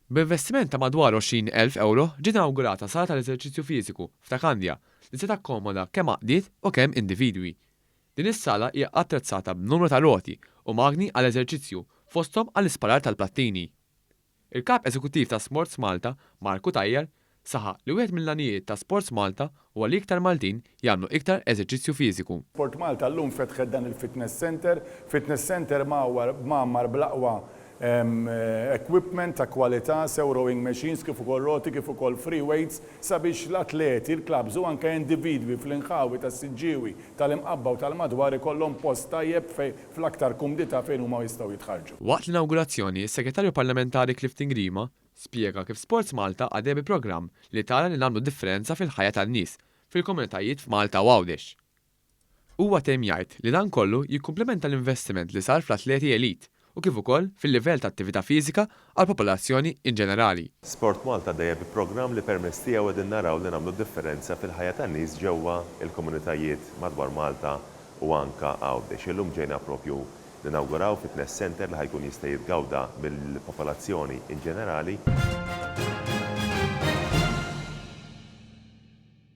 B'investiment ta' madwar 20,000 ewro ġiet inawgurata sala tal-eżerċizzju fiżiku f'Ta' Kandja li se takkomoda kemm għaqdiet u kemm individwi. Din is-sala hija attrezzata b'numru ta' roti u magni għall-eżerċizzju fosthom għall-isparar tal-plattini. Il-Kap Eżekuttiv ta' Smorts Malta, Mark Cutajar, saħaq li wieħed mill-għanijiet ta' Sports Malta huwa li iktar Maltin jagħmlu iktar eżerċizzju fiżiku. Sport Malta llum fetħet dan il-fitness centre, fitness centre mgħammar bl-aqwa equipment ta' kwalità, sew rowing machines kif ukoll roti kif ukoll free weights sabiex l-atleti, l-clubs u anke individwi fl-inħawi tas-Siġġiewi, tal-Imqabba u tal-madwar ikollhom post tajjeb fejn fl-aktar kumdità fejn huma jistgħu jitħarrġu. Waqt l-inawgurazzjoni, is-Segretarju Parlamentari Clifton Grima spjega kif Sports Malta għaddejja bi programm li tara li nagħmlu differenza fil-ħajja tan-nies fil-komunitajiet f'Malta u Għawdex. Huwa temm jgħid li dan kollu jikkumplimenta l-investiment li sar fl-atleti elite u kif ukoll fil-livell ta' attività fiżika għall-popolazzjoni in ġenerali. Sport Malta għaddejja bi programm li permezz tiegħu qegħdin naraw li nagħmlu differenza fil-ħajja tan-nies ġewwa l-komunitajiet madwar Malta u anka Għawdex. Illum ġejna propju Ninawguraw fitness centre li ħa jkun jista' jitgawda mill-popolazzjoni in ġenerali.